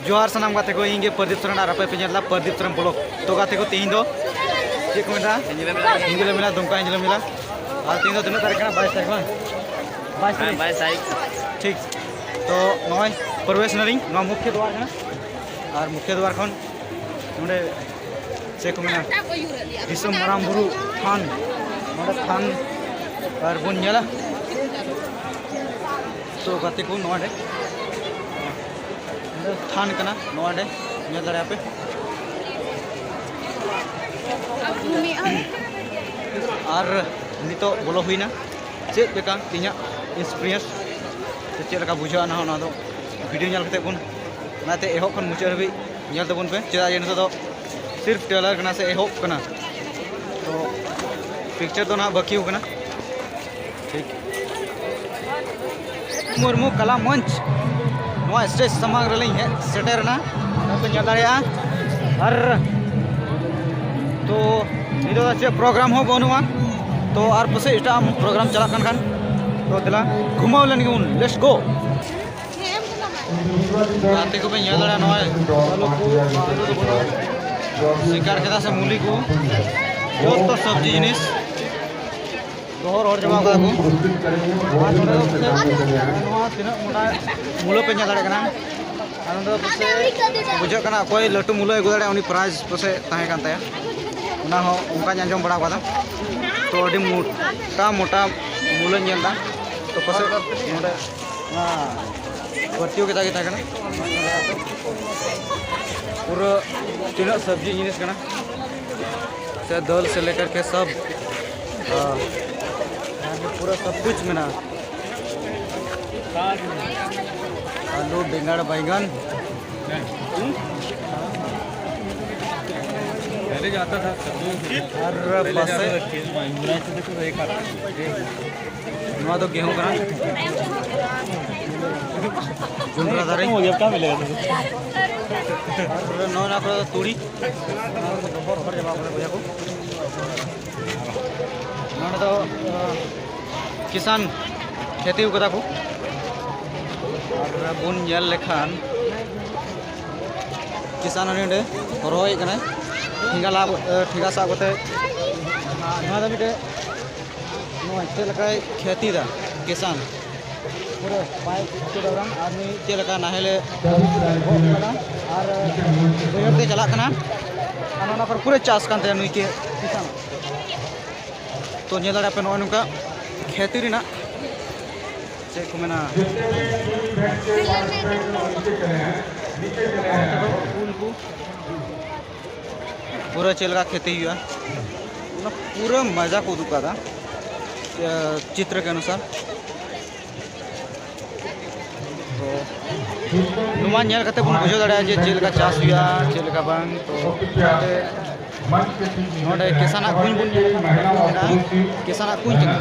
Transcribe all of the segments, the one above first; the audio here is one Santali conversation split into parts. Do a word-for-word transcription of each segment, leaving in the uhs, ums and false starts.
ᱡᱚᱦᱟᱨ ᱥᱟᱱᱟᱢ ᱜᱟᱛᱮ ᱠᱚ, ᱤᱧ ᱜᱮ ᱯᱨᱚᱫᱤᱯ ᱥᱚᱨᱮᱱ ᱟᱨ ᱟᱯᱮ ᱯᱮ ᱧᱮᱞ ᱮᱫᱟ ᱯᱨᱚᱫᱤᱯ ᱥᱚᱨᱮᱱ ᱵᱞᱚᱜ᱾ ᱛᱚ ᱜᱟᱛᱮ ᱠᱚ, ᱛᱮᱦᱮᱧ ᱫᱚ ᱪᱮᱫ ᱠᱚ ᱢᱮᱛᱟᱜᱼᱟ? ᱮᱱᱡᱤᱞᱳ ᱢᱮᱞᱟ᱾ ᱮᱱᱡᱤᱞᱳ ᱢᱮᱞᱟ, ᱫᱩᱢᱠᱟ ᱮᱱᱡᱤᱞᱳ ᱢᱮᱞᱟ᱾ ᱟᱨ ᱛᱮᱦᱮᱧ ᱫᱚ ᱛᱤᱱᱟᱹᱜ ᱛᱟᱹᱨᱤᱠᱷ ᱠᱟᱱᱟ? ᱵᱟᱭᱤᱥ ᱛᱟᱹᱨᱤᱠᱷ ᱵᱟᱝ? ᱵᱟᱭᱤᱥ ᱦᱮᱸ, ᱛᱟᱹᱨᱤᱠᱷ᱾ ᱵᱟᱭᱤᱥ ᱛᱟᱹᱨᱤᱠᱷ᱾ ᱴᱷᱤᱠ᱾ ᱛᱚ ᱱᱚᱜᱼᱚᱭ ᱯᱨᱚᱵᱮᱥ ᱱᱟᱞᱤᱧ ᱱᱚᱣᱟ ᱢᱩᱠᱷᱭᱟᱹ ᱫᱩᱣᱟᱨ ᱠᱟᱱᱟ᱾ ᱟᱨ ᱢᱩᱠᱷᱭᱟᱹ ᱫᱩᱣᱟᱨ ᱠᱷᱚᱱ ᱱᱚᱰᱮ ᱪᱮᱫ ᱠᱚ ᱢᱮᱱᱟ, ᱫᱤᱥᱚᱢ ᱢᱟᱨᱟᱝ ᱵᱩᱨᱩ ᱛᱷᱟᱱ, ᱱᱚᱰᱮ ᱛᱷᱟᱱ ᱟᱨ ᱵᱚᱱ ᱧᱮᱞᱟ᱾ ᱛᱚ ᱜᱟᱛᱮ ᱠᱚ, ᱱᱚᱰᱮ, ᱱᱚᱰᱮ ᱛᱷᱟᱱ ᱠᱟᱱᱟ, ᱱᱚᱰᱮ ᱧᱮᱞ ᱫᱟᱲᱮᱭᱟᱜᱼᱟ ᱯᱮ᱾ ᱟᱨ ᱱᱤᱛᱚᱜ ᱵᱚᱞᱚ ᱦᱩᱭᱱᱟ᱾ ᱪᱮᱫ ᱞᱮᱠᱟ ᱤᱧᱟᱹᱜ experience ᱥᱮ ᱪᱮᱫ ᱞᱮᱠᱟ ᱵᱩᱡᱷᱟᱹᱜᱼᱟ, ᱱᱟᱦᱟᱜ ᱚᱱᱟ ᱫᱚ ᱵᱷᱤᱰᱤᱭᱳ ᱧᱮᱞ ᱠᱟᱛᱮ ᱵᱚᱱ, ᱚᱱᱟᱛᱮ ᱮᱦᱚᱵ ᱠᱷᱚᱱ ᱢᱩᱪᱟᱹᱫ ᱦᱟᱹᱵᱤᱡ ᱧᱮᱞ ᱛᱟᱵᱚᱱ ᱯᱮ, ᱪᱮᱫᱟᱜ ᱡᱮ ᱱᱤᱛᱚᱜ ᱫᱚ ᱥᱤᱨᱯ ᱴᱨᱮᱞᱟᱨ ᱠᱟᱱᱟ ᱥᱮ ᱮᱦᱚᱵ ᱠᱟᱱᱟ᱾ ᱛᱚ ᱯᱤᱠᱪᱟᱨ ᱫᱚ ᱱᱟᱦᱟᱜ ᱵᱟᱹᱠᱤ ᱠᱟᱱᱟ᱾ ᱴᱷᱤᱠ᱾ ᱢᱩᱨᱢᱩ ᱠᱟᱞᱟ ᱢᱚᱧᱪ, ᱱᱚᱣᱟ ᱥᱴᱮᱡᱽ ᱥᱟᱢᱟᱝ ᱨᱮᱞᱤᱧ ᱦᱮᱡ ᱥᱮᱴᱮᱨ ᱮᱱᱟ, ᱱᱚᱣᱟ ᱯᱮ ᱧᱮᱞ ᱫᱟᱲᱮᱭᱟᱜᱼᱟ᱾ ᱟᱨ ᱛᱚ ᱱᱤᱛᱚᱜ ᱫᱚ ᱪᱮᱫ ᱯᱨᱳᱜᱨᱟᱢ ᱦᱚᱸ ᱵᱟᱹᱱᱩᱜᱼᱟ, ᱛᱚ ᱟᱨ ᱯᱟᱥᱮᱡ ᱮᱴᱟᱜ ᱯᱨᱳᱜᱨᱟᱢ ᱪᱟᱞᱟᱜ ᱠᱟᱱ ᱠᱷᱟᱱ, ᱛᱚ ᱫᱮᱞᱟ ᱜᱷᱩᱢᱟᱣ ᱞᱮᱱ ᱜᱮᱵᱚᱱ, let's go᱾ ᱜᱟᱛᱮ ᱠᱚᱯᱮ ᱧᱮᱞ ᱫᱟᱲᱮᱭᱟᱜᱼᱟ, ᱱᱚᱜᱼᱚᱭ ᱥᱤᱠᱟᱨ ᱠᱮᱫᱟ ᱥᱮ ᱢᱩᱞᱤ ᱠᱚ, ᱡᱚᱛᱚ ᱥᱚᱵᱽᱡᱤ ᱡᱤᱱᱤᱥ ᱜᱚᱦᱚᱨ ᱦᱚᱲ ᱪᱟᱵᱟ ᱠᱟᱫᱟ ᱠᱚ᱾ ᱟᱨ ᱱᱚᱰᱮ ᱫᱚ ᱯᱟᱥᱮᱡ ᱱᱚᱣᱟ ᱛᱤᱱᱟᱹᱜ ᱢᱚᱴᱟ ᱢᱩᱞᱟᱹ ᱯᱮ ᱧᱮᱞ ᱫᱟᱲᱮᱭᱟᱜ ᱠᱟᱱᱟ, ᱟᱨ ᱱᱚᱰᱮ ᱫᱚ ᱯᱟᱥᱮᱡ ᱵᱩᱡᱷᱟᱹᱜ ᱠᱟᱱᱟ ᱚᱠᱚᱭ ᱞᱟᱹᱴᱩ ᱢᱩᱞᱟᱹ ᱟᱹᱜᱩ ᱫᱟᱲᱮᱭᱟᱜᱼᱟ, ᱩᱱᱤ ᱯᱨᱟᱭᱤᱡᱽ ᱯᱟᱥᱮᱡ ᱛᱟᱦᱮᱸ ᱠᱟᱱ ᱛᱟᱭᱟ᱾ ᱚᱱᱟ ᱦᱚᱸ ᱚᱱᱠᱟᱧ ᱟᱸᱡᱚᱢ ᱵᱟᱲᱟ ᱠᱟᱫᱟ᱾ ᱛᱚ ᱟᱹᱰᱤ ᱢᱚᱴᱟ ᱢᱚᱴᱟ ᱢᱩᱞᱟᱹᱧ ᱧᱮᱞ ᱮᱫᱟ, ᱛᱚ ᱯᱟᱥᱮᱡ ᱱᱚᱰᱮ ᱚᱱᱟ ᱯᱟᱹᱛᱭᱟᱹᱣ ᱠᱮᱫᱟ ᱜᱮ ᱛᱟᱦᱮᱸ ᱠᱟᱱᱟ᱾ ᱯᱩᱨᱟᱹ ᱛᱤᱱᱟᱹᱜ ᱥᱚᱵᱽᱡᱤ ᱡᱤᱱᱤᱥ ᱠᱟᱱᱟ, ᱥᱮ ᱫᱟᱹᱞ ᱥᱮ ᱞᱮᱠᱟᱨ ᱠᱮ ᱥᱚᱵ, ᱟᱨ ᱯᱩᱨᱟᱹ ᱥᱚᱵ ᱠᱩᱪ ᱢᱮᱱᱟᱜᱼᱟ᱾ ᱟᱹᱞᱩ, ᱵᱮᱸᱜᱟᱲ, ᱵᱟᱭᱜᱟᱱ᱾ ᱟᱨ ᱯᱟᱥᱮ ᱱᱚᱣᱟ ᱫᱚ ᱜᱮᱦᱩᱸ ᱠᱟᱱᱟ, ᱡᱚᱱᱰᱨᱟ ᱫᱟᱨᱮ᱾ ᱟᱨ ᱱᱚᱣᱟ ᱠᱚᱨᱮ ᱫᱚ ᱛᱩᱲᱤ᱾ ᱱᱚᱣᱟ ᱠᱚ ᱫᱚ ᱨᱚᱦᱚᱲ ᱨᱚᱦᱚᱲ ᱪᱟᱵᱟ ᱠᱟᱱᱟ, ᱵᱚᱭᱦᱟ ᱠᱚ᱾ ᱱᱚᱰᱮ ᱫᱚ, ᱟᱸ, ᱠᱤᱥᱟᱱ ᱠᱷᱮᱛᱤ ᱠᱟᱫᱟ ᱠᱚ᱾ ᱟᱨ ᱵᱚᱱ ᱧᱮᱞ ᱞᱮᱠᱷᱟᱱ ᱠᱤᱥᱟᱱ ᱩᱱᱤ ᱚᱸᱰᱮ ᱨᱚᱦᱚᱭᱮᱫ ᱠᱟᱱᱟᱭ, ᱴᱷᱮᱸᱜᱟ ᱞᱟᱵ ᱴᱷᱮᱸᱜᱟ ᱥᱟᱵ ᱠᱟᱛᱮ᱾ ᱱᱚᱣᱟ ᱫᱚ ᱢᱤᱫᱴᱮᱡ, ᱱᱚᱣᱟ ᱪᱮᱫ ᱞᱮᱠᱟᱭ ᱠᱷᱮᱛᱤᱭᱮᱫᱟ ᱠᱤᱥᱟᱱ᱾ ᱯᱩᱨᱟᱹ ᱯᱟᱭᱤᱯ ᱪᱮᱫ ᱵᱟᱝ, ᱟᱨ ᱱᱩᱭ ᱪᱮᱫ ᱞᱮᱠᱟ ᱱᱟᱦᱮᱞᱮ ᱜᱚᱜ ᱠᱟᱫᱟ ᱟᱨ ᱵᱟᱹᱭᱦᱟᱹᱲ ᱛᱮ ᱪᱟᱞᱟᱜ ᱠᱟᱱᱟ᱾ ᱟᱨ ᱚᱱᱟ ᱠᱚᱨᱮ ᱯᱩᱨᱟᱹ ᱪᱟᱥ ᱠᱟᱱ ᱛᱟᱭᱟ ᱱᱩᱭ ᱠᱤᱥᱟᱱ᱾ ᱛᱚ, ᱧᱮᱞ ᱫᱟᱲᱮᱭᱟᱜ ᱯᱮ ᱱᱚᱜᱼᱚᱭ ᱱᱚᱝᱠᱟ ᱠᱷᱮᱛᱤ ᱨᱮᱱᱟᱜ ᱪᱮᱫ ᱠᱚ ᱢᱮᱱᱟ, ᱩᱞ ᱠᱚ, ᱯᱩᱨᱟᱹ ᱪᱮᱫ ᱞᱮᱠᱟ ᱠᱷᱮᱛᱤ ᱦᱩᱭᱩᱜᱼᱟ, ᱚᱱᱟ ᱯᱩᱨᱟᱹ ᱢᱟᱡᱟ ᱠᱚ ᱩᱫᱩᱜ ᱠᱟᱫᱟ, ᱮ, ᱪᱤᱛᱨᱚ ᱠᱮ ᱚᱱᱩᱥᱟᱨ᱾ ᱛᱚ, ᱱᱚᱣᱟ ᱧᱮᱞ ᱠᱟᱛᱮ ᱵᱚᱱ ᱵᱩᱡᱷᱟᱹᱣ ᱫᱟᱲᱮᱭᱟᱜᱼᱟ ᱡᱮ ᱪᱮᱫ ᱞᱮᱠᱟ ᱪᱟᱥ ᱦᱩᱭᱩᱜᱼᱟ, ᱪᱮᱫ ᱞᱮᱠᱟ ᱵᱟᱝ᱾ ᱛᱚ, ᱱᱚᱰᱮ ᱠᱤᱥᱟᱱᱟᱜ ᱠᱩᱧ ᱵᱚᱱ ᱧᱮᱞ ᱧᱟᱢᱟ, ᱠᱩᱧ ᱢᱮᱱᱟᱜᱼᱟ, ᱠᱤᱥᱟᱱᱟᱜ ᱠᱩᱧ ᱠᱟᱱᱟ᱾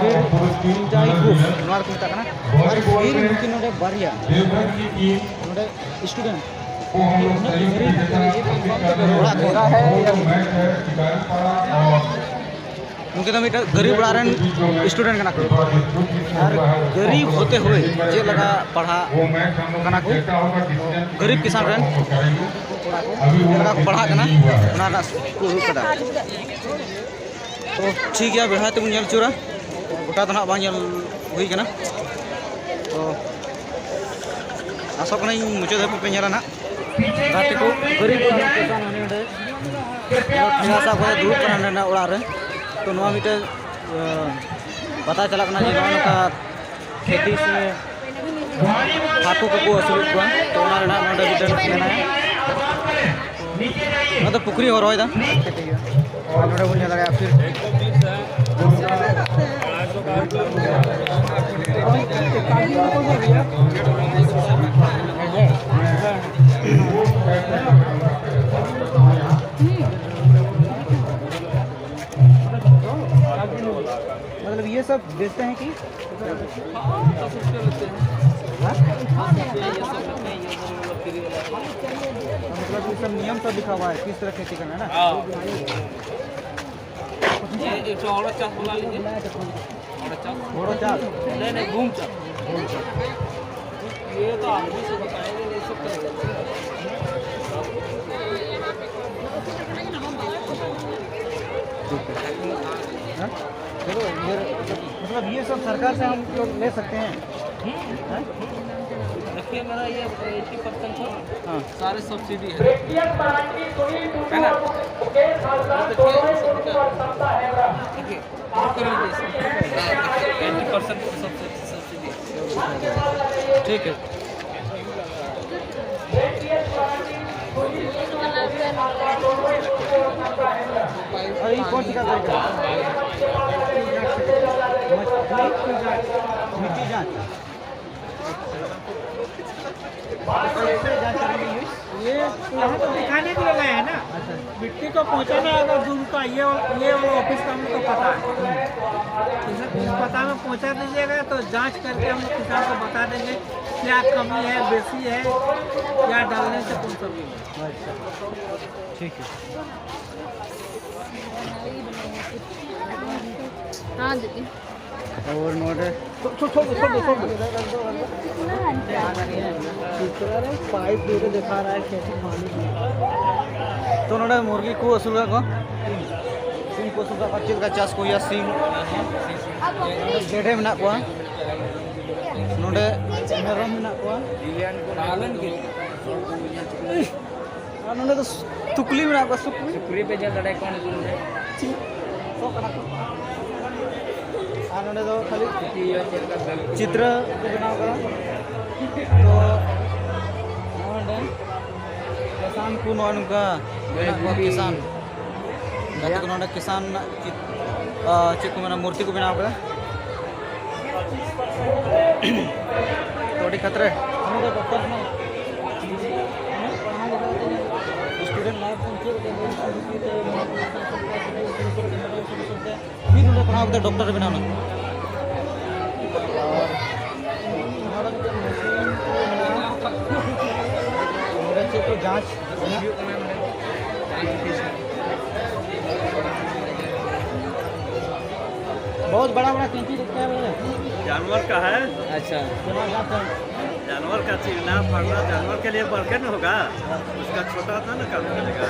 ᱯᱷᱤᱨ ᱥᱤᱸᱪᱟᱭ ᱠᱩᱯ, ᱱᱚᱣᱟ ᱫᱚᱠᱚ ᱢᱮᱛᱟᱜ ᱠᱟᱱᱟ᱾ ᱟᱨ ᱯᱷᱤᱨ ᱱᱩᱠᱤᱱ ᱱᱚᱰᱮ ᱵᱟᱨᱭᱟ, ᱱᱚᱰᱮ ᱥᱴᱩᱰᱮᱱᱴ, ᱩᱱᱟᱹᱜ ᱜᱟᱹᱨᱤᱵ ᱚᱲᱟᱜ ᱠᱷᱚᱱ ᱱᱩᱠᱤᱱ ᱫᱚ ᱢᱤᱫᱴᱟᱝ ᱜᱟᱹᱨᱤᱵ ᱚᱲᱟᱜ ᱨᱮᱱ ᱥᱴᱩᱰᱮᱱᱴ ᱠᱟᱱᱟ ᱠᱚ᱾ ᱟᱨ ᱜᱟᱹᱨᱤᱵ ᱦᱚᱛᱮ ᱦᱩᱭ ᱪᱮᱫ ᱞᱮᱠᱟ ᱯᱟᱲᱦᱟᱜ ᱠᱟᱱᱟ ᱠᱚ, ᱜᱟᱹᱨᱤᱵ ᱠᱤᱥᱟᱱ ᱨᱮᱱ ᱠᱚᱲᱟ ᱠᱚ ᱪᱮᱫ ᱞᱮᱠᱟ ᱠᱚ ᱯᱟᱲᱦᱟᱜ ᱠᱟᱱᱟ, ᱚᱱᱟ ᱨᱮᱱᱟᱜ ᱠᱚ ᱩᱫᱩᱜ ᱠᱟᱫᱟ᱾ ᱛᱚ, ᱴᱷᱤᱠ ᱜᱮᱭᱟ, ᱵᱮᱲᱦᱟᱭ ᱛᱮᱵᱚᱱ ᱧᱮᱞ ᱟᱹᱪᱩᱨᱟ, ᱜᱚᱴᱟ ᱫᱚ ᱱᱟᱦᱟᱜ ᱵᱟᱝ ᱧᱮᱞ ᱦᱩᱭ ᱠᱟᱱᱟ᱾ ᱛᱚ, ᱟᱥᱚᱜ ᱠᱟᱹᱱᱟᱹᱧ ᱢᱩᱪᱟᱹᱫ ᱫᱷᱟᱹᱵᱤᱡ ᱯᱮ ᱧᱮᱞᱟ ᱱᱟᱦᱟᱜ᱾ ᱜᱟᱛᱮ ᱠᱚ ᱜᱟᱹᱨᱤᱵ ᱠᱚᱲᱟ ᱦᱚᱯᱚᱱ ᱦᱟᱱᱮ ᱚᱸᱰᱮ ᱴᱷᱮᱸᱜᱟ ᱥᱟᱵ ᱠᱟᱛᱮ ᱫᱩᱲᱩᱵ ᱠᱟᱱᱟ ᱦᱟᱸᱰᱮ ᱱᱟᱜ ᱚᱲᱟᱜ ᱨᱮ᱾ ᱛᱚ, ᱱᱚᱣᱟ ᱢᱤᱫᱴᱮᱡ, ᱟᱸ, ᱯᱟᱛᱟ ᱪᱟᱞᱟᱜ ᱠᱟᱱᱟ ᱡᱮ ᱱᱚᱜᱼᱚᱭ ᱱᱚᱝᱠᱟ ᱠᱷᱮᱛᱤ ᱥᱮ ᱦᱟᱹᱠᱩ ᱠᱚᱠᱚ ᱟᱹᱥᱩᱞᱮᱫ ᱠᱚᱣᱟ᱾ ᱛᱚ, ᱚᱱᱟ ᱨᱮᱱᱟᱜ ᱱᱚᱰᱮ ᱢᱤᱫᱴᱮᱱ ᱢᱮᱱᱟᱭᱟ᱾ ᱱᱚᱣᱟ ᱫᱚ ᱯᱩᱠᱷᱨᱤ ᱦᱚᱸ ᱨᱚᱦᱚᱭ ᱫᱟ᱾ ᱱᱚᱰᱮ ᱵᱚᱱ ᱧᱮᱞ ᱫᱟᱲᱮᱭᱟᱜᱼᱟ ᱯᱷᱤᱨ᱾ मतलब ये सब बेचते हैं कि? हाँ, दस रुपये लेते हैं। हाँ? हाँ, ये सब लेते हैं, ये सब मतलब फ्री वाला। मतलब ये सब नियम सब लिखा हुआ है, किस तरह खेती करना है ना? हाँ। ये एक ठो और चास बना लीजिए। और चास? और चास? नहीं, नहीं, घूम चास। ये तो आदमी से बताएंगे, ये सब हाँ? चलो, इधर, मतलब, ये सब सरकार से हम लोग ले सकते हैं? हाँ? देखिए, मेरा ये एट्टी परसेंट है। हाँ। सारे सब्सिडी है। है ना? देखिए, देखिए, एट्टी परसेंट सब्सिडी, सब्सिडी। ठीक है। अरे, ये कौन सी का तरीका है? मिट्टी जांच। कैसे जांच करेंगे ये? ये यहाँ तो दिखाने के लिए लाए हैं ना। अच्छा। मिट्टी को पहुँचाना होगा दूर का, ये वाला, ये वाला ऑफिस का हमको पता है। इस पता में पहुँचा दीजिएगा तो जांच करके हम लोग किसान को बता देंगे क्या कमी है, बेसी है, क्या डालने से कौन सा भी है। अच्छा, ठीक है। हाँ दीदी। और नोडे तो, तो, तो, तो, तो, तो। कितना है? कितना रे? पाइप दे के दिखा रहा है कैसे पानी। तो नोडे मुर्गी को असूल को, सिम को असूल का, ᱪᱮᱫ ᱞᱮᱠᱟ ᱪᱟᱥ ᱠᱚ ᱦᱩᱭᱩᱜᱼᱟ, ᱥᱤᱢ, ᱜᱮᱰᱮ ᱢᱮᱱᱟᱜ ᱠᱚᱣᱟ, ᱱᱚᱰᱮ ᱢᱮᱨᱚᱢ ᱢᱮᱱᱟᱜ ᱠᱚᱣᱟ᱾ ᱟᱨ ᱱᱚᱰᱮ ᱫᱚ ᱥᱩᱠᱨᱤ ᱢᱮᱱᱟᱜ ᱠᱚᱣᱟ, ᱥᱩᱠᱨᱤ᱾ ᱥᱩᱠᱨᱤ ᱯᱮ ᱧᱮᱞ ᱫᱟᱲᱮᱭᱟᱠᱚᱣᱟ ᱱᱩᱠᱩ ᱱᱚᱰᱮ᱾ ᱥᱚ ᱠᱟᱱᱟ ᱠᱚ᱾ ᱟᱨ ᱱᱚᱰᱮ ᱫᱚ ᱠᱷᱟᱹᱞᱤ ᱪᱤᱛᱨᱚ ᱠᱚ ᱵᱮᱱᱟᱣ ᱠᱟᱫᱟ᱾ ᱛᱚ ᱱᱚᱰᱮ ᱠᱤᱥᱟᱱ ᱠᱚ ᱱᱚᱜᱼᱚ ᱱᱚᱝᱠᱟ ᱢᱮᱱᱟᱜ ᱠᱚᱣᱟ, ᱠᱤᱥᱟᱱ᱾ ᱜᱟᱛᱮ ᱠᱚ ᱱᱚᱰᱮ ᱠᱤᱥᱟᱱ ᱨᱮᱱᱟᱜ ᱪᱤᱛ-, ᱟ, ᱪᱮᱫ ᱠᱚ ᱢᱮᱱᱟ, ᱢᱩᱨᱛᱤ ᱠᱚ ᱵᱮᱱᱟᱣ ᱠᱟᱫᱟ᱾ ᱛᱚ ᱟᱹᱰᱤ ᱠᱷᱟᱛᱨᱟ᱾ ᱩᱱᱤ ᱫᱚ ᱰᱚᱠᱴᱚᱨ ᱠᱟᱱᱟᱭ᱾ ᱥᱴᱩᱰᱮᱱᱴ ᱞᱟᱭᱤᱯᱷ ᱨᱮ ᱪᱮᱫ ᱞᱮᱠᱟ ᱯᱷᱤᱨ ᱱᱚᱰᱮ ᱯᱟᱲᱦᱟᱣ ᱠᱟᱛᱮ ᱰᱚᱠᱴᱚᱨ ᱵᱮᱱᱟᱣ ᱮᱱᱟ᱾ ᱱᱚᱰᱮ ᱪᱮᱫ ᱠᱚ ᱡᱟᱸᱪ ᱦᱩᱭᱩᱜ ᱠᱟᱱᱟ ᱱᱚᱰᱮ? बहुत बड़ा बड़ा कैंची रखता है भैया। जानवर का है। अच्छा। जानवर का। जानवर चिरना फाड़ना जानवर के लिए बरकत होगा, उसका छोटा होता ना काम करेगा।